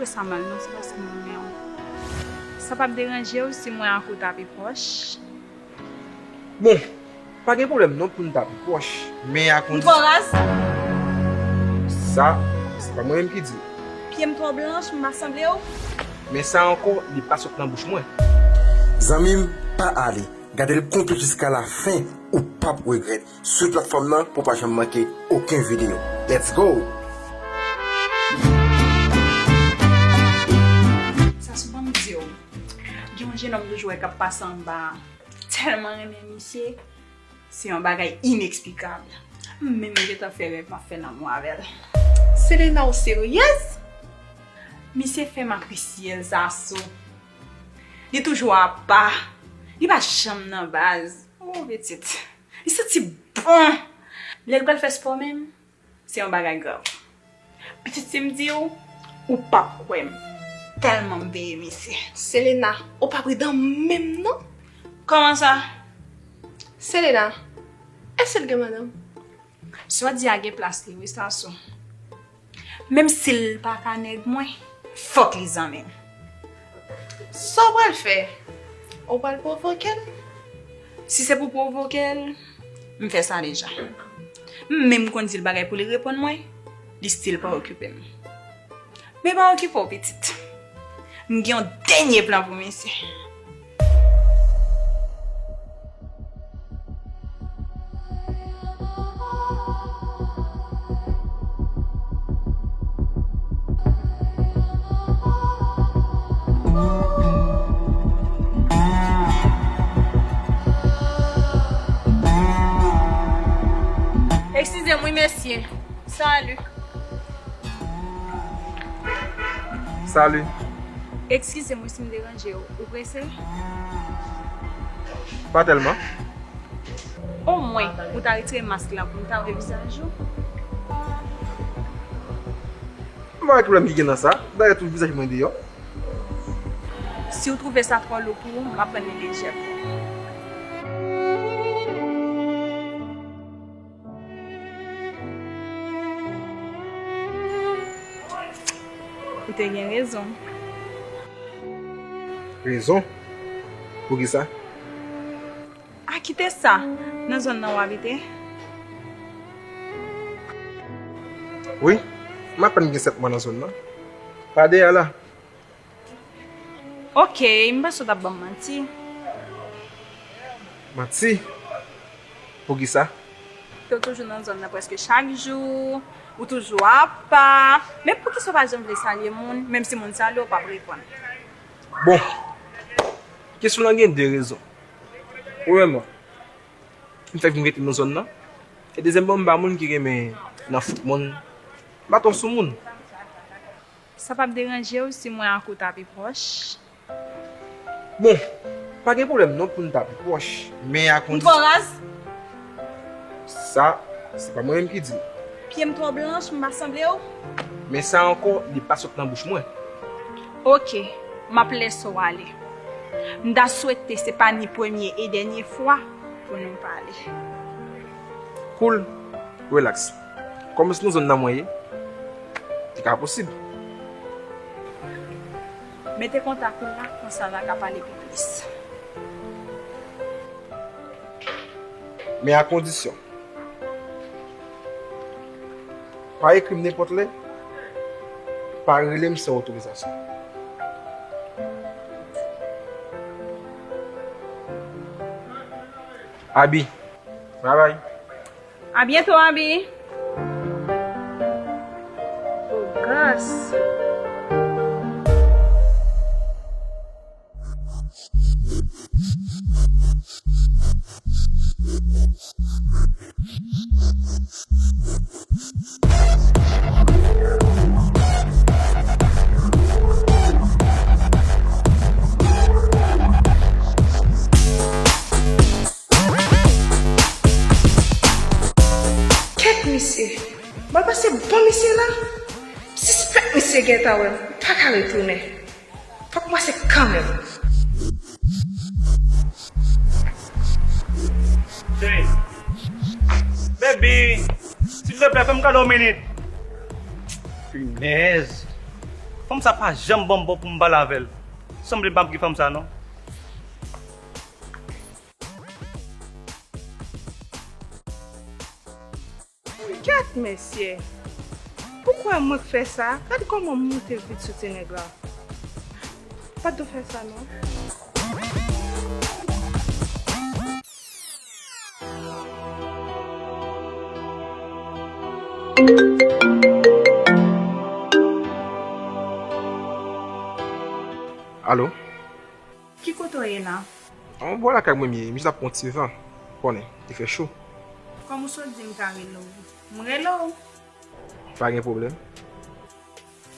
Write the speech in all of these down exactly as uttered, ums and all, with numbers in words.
Sa mal non, se paske m renmen w. Sa p ap deranje w si mwen ak ou ta pi pwòch? Bon, pa gen pwoblèm non pou n ta pi pwòch, men a kondi- M twò raz? Sa, se pa mwen menm ki di l. Pye m twò blanch, m pa sanble w? Men sa ankò, li pa sot nan bouch mwen. Zanmi m, pa ale. Gade l konplet jiska la fen, ou p ap regrèt. Swiv platfòm nan pou w pa janm manke okenn videyo. Let's go! Sa sou ban m di w, gen yon jenòm toujou wè k ap pase anba a. Tèlman renmen misye, se yon bagay ineksplikab. M menm gentan fè rèv m ap fè lanmou avè l. Selena, ou seryèz? Misye fè m apresye l, Zasou. Li toujou apa. Li pa janm nan baz. Oh, pitit. Li santi bon. Lè l pral fè spò menm, se yon bagay grav. Pitit, si m di w, ou p ap kwè m. Tèlman m veye misye. Selena, ou pa pridan menm non. Kòman sa? Selena, èske l gen madanm? Sa w di a gen plas li wi, Sasou. Menm si l pa ka nèg mwen, fòk li zanmi m. Sa w pral fè? Ou pral pwovoke l? Si se pou pwovoke l, m fè sa deja. M menm konn di l bagay pou li reponn mwen, li still pa okipe m. Men pa okipe w, pitit. M gen yon dènye plan pou misye. Eskize m wi, mesye. Salut. Salut. Eskize m wi si m deranje w. Ou prese? Pa tèlman. Omwen, ou ta retire mask la pou m ta wè vizaj ou? M pa wè ki pwoblèm ki gen nan sa. Dayè, tout vizaj mwen deyò. Si w twouve sa twò lou pou ou, m ap pran li lejè pou ou. Ou te gen rezon. Rezon? Poukisa? A, kite sa. Nan zòn nan w abite? Wi, m apèn gen sèt mwa nan zòn nan. Pa dèyè la. Oke, m panse w t ap ban m manti. Manti? Poukisa? Ke w toujou nan zòn nan prèske chak jou, ou toujou apa. Men poukisa w pa janm vle salye moun, menm si moun salye w, w p ap reponn? Bon, kesyon lan gen de rezon. Premyèman, m fèk vin rete nan zòn nan. E dezyèmman, m pa moun ki renmen nan fout moun. M pa twò sou moun. Sa p ap deranje w si mwen ak ou ta pi pwòch? Bon, pa gen pwoblèm non pou n ta pi pwòch, men a kondi- M twò raz? Sa, se pa mwen menm ki di l. Pye m twò blanch, m pa sanble w? Men sa ankò, li pa sot nan bouch mwen. Oke, m ap lese w ale. M ta swete se pa ni premye e dènye fwa pou nou pale. Cool, relax. Kòm se nan zòn nan mwen ye, li ka posib. Mete kontak ou la, konsa n a ka pale pi plis. Men a kondisyon. Pa ekri m nenpòt lè, pa rele m san otorizasyon. Abi, babay. A byento, Abi. Bogas. Kèt misye. M al pase bò misye la. M sispèk misye gentan wè m. M pa ka retounen. Fòk m pase kanmenm. Cheri. Baby, silvouplè, fè m kado yon minit. Pinèz. Fanm sa pa janm ban m bò pou m pale avè l. Sanble m p ap gen fanm sa non. Kèt mesye! Poukwa mwen k fè sa? Gad kòman m moute vit sou ti nèg la. Pa t dwe fè sa non. Alo? Ki kote w ye la? An, bò lakay mwen m ye, m jis ap pran ti van. Konnen, li fè cho. Kòm ou sot di m ka rele w, m rele w. Pa gen pwoblèm.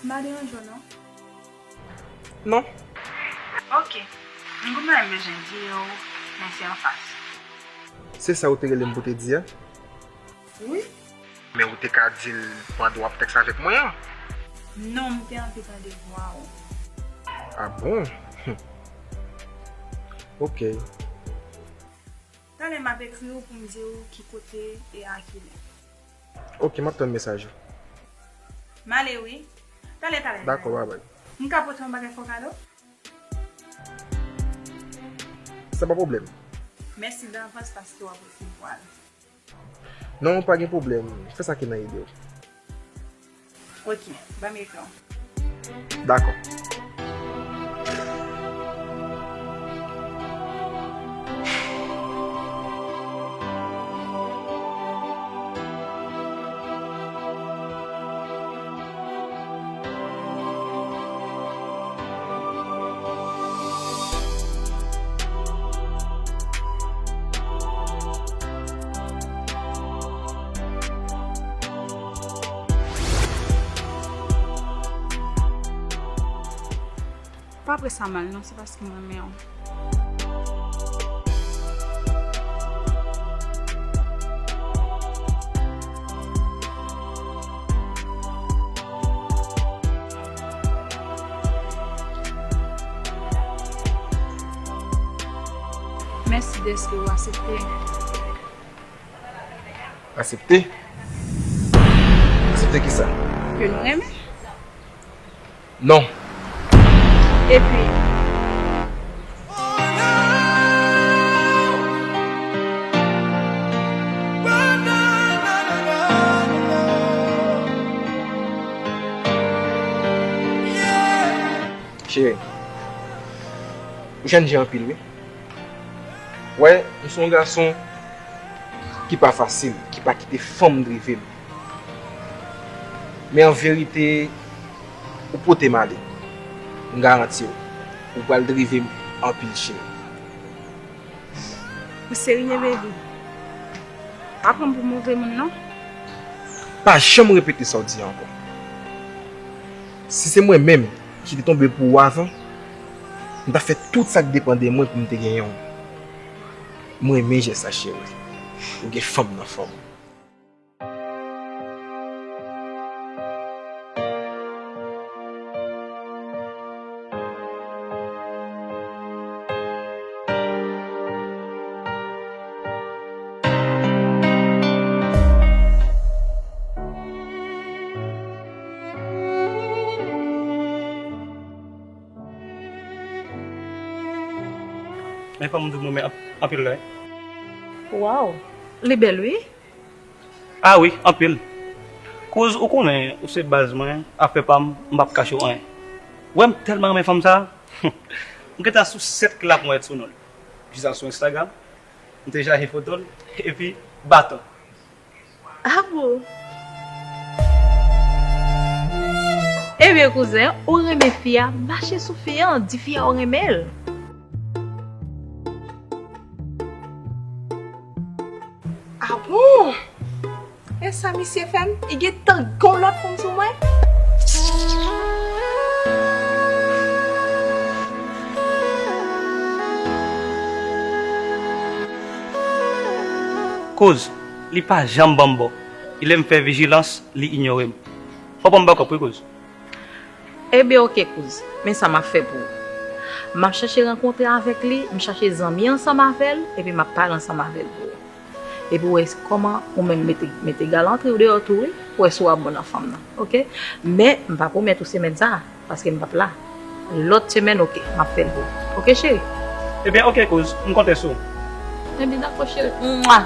M pa deranje w non? Non. Ok. M konn mwen bezwen di w, men se anfas. Se sa ou te rele m pou te di a? Wi. Men ou te ka di l pandan w ap tèks avèk mwen an. Non, m te anvi tande vwa w. A bon? Ok. Talè m ap ekri w pou m di w ki kote e a ki lè. Ok, m ap tann mesaj ou. M ale wi. Talè, talè, talè. Dakò, babay. M ka pote yon bagay fè w kado? Sa pa pwoblèm. Mèsi davans paske w ap resevwa l. Non, pa gen pwoblèm. Fè sa ki nan ide w. Ok, ban m ekran. Dakò. Pa pre sa mal non, se paske m renmen w. Mèsi dèske w aksepte. Aksepte? Aksepte kisa? Ke nou renmen? Non. Epi, cheri, ou chanje anpil, wi. Wè, m se yon gason ki pa fasil, ki pa kite fanm drive m. Men an verite, ou pote m ale. M garanti w, ou pral drive m anpil, cheri. Ou serye, baby? Pa pran m pou move moun, non. Pa janm repete sa w di a ankò. Si se mwen menm ki te tonbe pou ou avan, m t ap fè tout sa k depann de mwen pou m te genyen w. M renmen jès sa, cheri. Ou gen fanm nan fanm ou. Men fanm m di w mwen renmen anp-, anpil la wi. Waw, li bèl wi. A wi, anpil. Kouz, ou konnen, ou se baz mwen, afè pa m, m p ap kache w anyen. Ou wè m tèlman renmen fanm sa, m gentan sou sèt kila pou m wè sou non l. Jis al sou Instagram, m te chache foto l, epi baton. A bon? Ebyen, kouzen, ou renmen fi a, mache sou fi a, di fi a ou renmen l. A bon? E sa misye fè m? Li gentan gen yon lòt fanm sou mwen? Kouz, li pa janm ban m bò. E lè m fè vijilans, li inyore m. Fò w ban m bakòp wi, kouz. Ebyen, oke, kouz. Men sa m ap fè pou ou. M ap chache rankontre avèk li, m chache zanmi ansanm avè l, epi m ap pale ansanm avè l pou ou. Epi w wè kòman ou menm mete, mete galantre w deyò tou, wi, pou w wè si w ap bon nan fanm nan, oke? Men, m pa pwomèt ou semèn sa a. Paske m p ap la. Lòt semèn, oke, m ap fè l pou ou. Oke, cheri? Ebyen, oke, kouz, m konte sou ou. Ebyen, dakò, cheri. Mwa!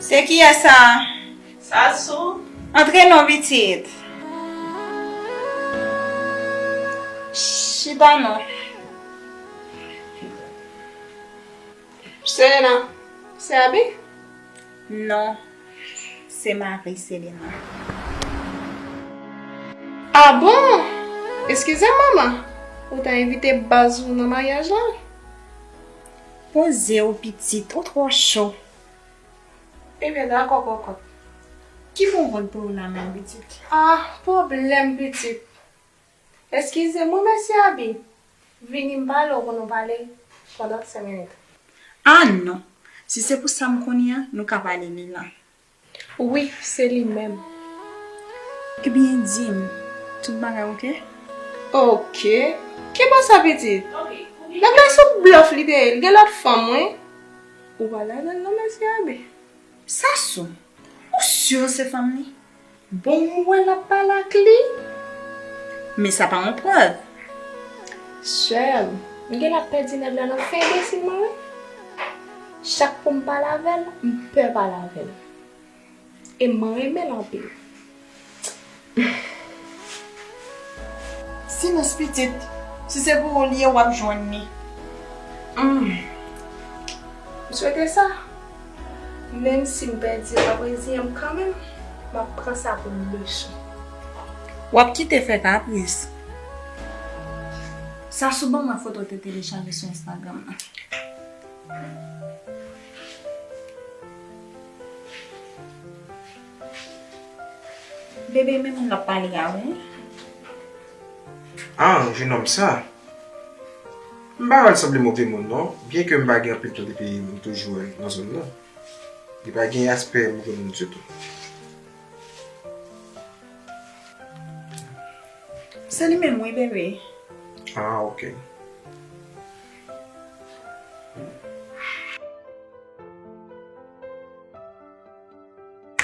Se kiyès sa? Sasou. Antre non, pitit. Chita non. Selena, se Abi? Non, se mari Selena. Ah bon? Eskize m, manman. Ou ta envite baz ou nan maryaj la? Poze w, pitit, ou twò cho. Ebyen, dakò, kòkòt. Ki bon vant pou ou la menm, pitit? Ah, pwoblèm, pitit. Eskize m wi, mesye Abi. Vini m pale w pou nou pale pandan senk minit. Ah non. Si se pou sa m konnen an, nou ka pale li la. Wi, se li menm. Ebyen, di m, tout bagay oke? Oke. Ki bò sa, pitit? Nèg la sou blòf li te ye, li gen lòt fanm, wi. Ou pale avè l non, mesye Abi. Sasou, ou si se fanm li? Bon, m wè l ap pale ak li. Men sa pa yon prèv. Sè m, m genlè ap pèdi nèg la nan fen enbesil mwen wi. Chak pou m pale avè l, m pè pale avè l. E m renmen l anpil. Silans pitit, si se pou ou li ye w ap jwenn li. Hmm. M swete sa. Menm si m pèdi l, m ap reziyen m kanmenm. M ap pran sa pou leson. W ap kite fè kapris. Sasou ban mwen foto w te telechaje sou Instagram nan. Bebe, men moun l ap pale a wi. Ah, jenòm sa. M pa wè l sanble move moun non, byenke m pa gen anpil tan depi m toujou wè l nan zòn nan. Li pa gen aspè move moun ditou. Se li menm wi, bebe. Ah, oke.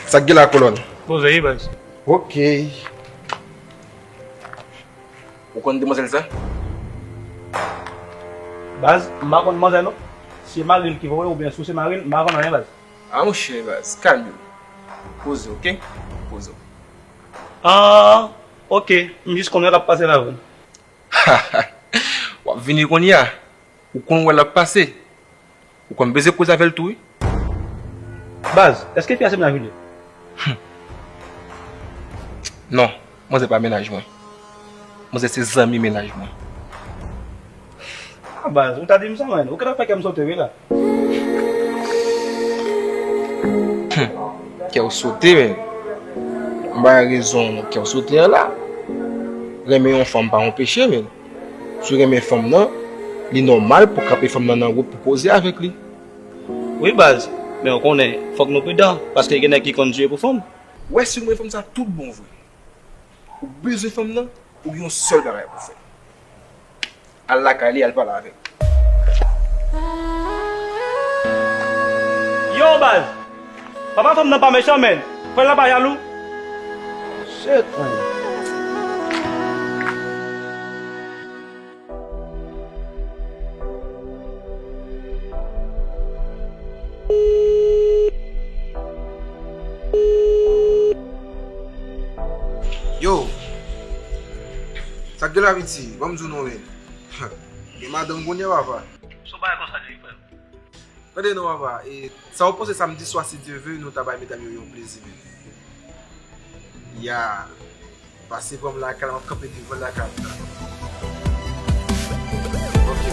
Sa k gen la, kolòn? Poze wi, baz. Oke. Ou konn demwazèl sa? Baz, m pa konn manzè non. Si se mari l ki voye l oubyen si w se mari l, m pa konn anyen, baz. Ah, monchè, baz, kalme w. Poze w, oke? Poze w. Ah, oke. M jis konn wè l ap pase la vre. W ap vini kounye a. Ou konn wè l ap pase. Ou konn bezwen koze avè l tou, wi. Baz, èske fi a se mennaj ou li ye? Hmm. Non, manzè pa mennaj mwen. Manzè se zanmi mennaj mwen. Ah, baz, ou ta di m sa, man. Ou gentan fè kè m sote, wi, la. Hmm. Kè w sote, men. M pa wè rezon kè w sote an la. Renmen yon fanm pa yon peche, men. Si w renmen fanm nan, li nòmal pou w kanpe fanm nan nan wout pou koze avèk li. Wi, baz, men w konnen, fòk nou pridan, paske gen nèg ki konn tiye pou fanm. W wè, si w renmen fanm sa tout bon vre, ou bezwen fanm nan, ou gen yon sèl bagay pou w fè. Al lakay li, al pale avè l. Yo, baz! Papa fanm nan pa mechan, men. Frè l la pa jalou? Shit, man. Yo! Sa k gen la, piti? Ban m di w non, men. Gen madanm kounye a, papa. Se yon bagay konsa li ye, frè m. Tande non, papa, e sa w panse samdi swa, si Dye ve, nou ta bay medam yo yon plezi, men. Ya. Pase pran m lakay la, m ap kanpe devan lakay la. Ok.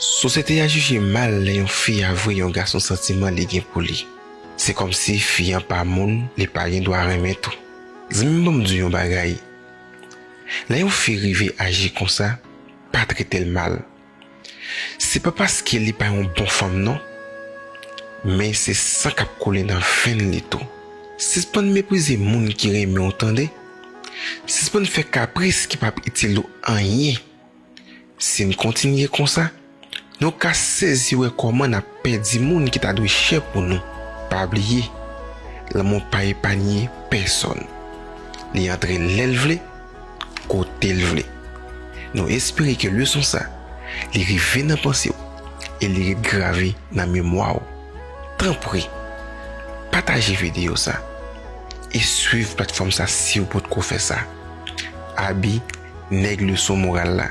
Sosyete a jije mal lè yon fi avwe yon gason santiman li gen pou li. Se kòmsi fi an pa moun, li pa gen dwa renmen tou. Zanmi m, ban m di w yon bagay. Lè yon fi rive aji konsa, pa trete l mal. Se pa paske li pa yon bon fanm non, men se san k ap koule nan venn li tou. Sispann meprize moun ki renmen w tande. Sispann fè kapris ki p ap itil ou anyen. Si n kontinye konsa, nou ka sezi wè kòman n ap pèdi moun ki ta dwe chè pou nou. Pa bliye, lanmou pa epanye pèsòn. Li antre lè l vle, kote l vle. Nou espere ke leson sa, li rive nan panse w e li ret grave nan memwa w. Tanpri, pataje videyo sa e swiv platfòm sa si w potko fè sa. Abi, nèg leson moral la.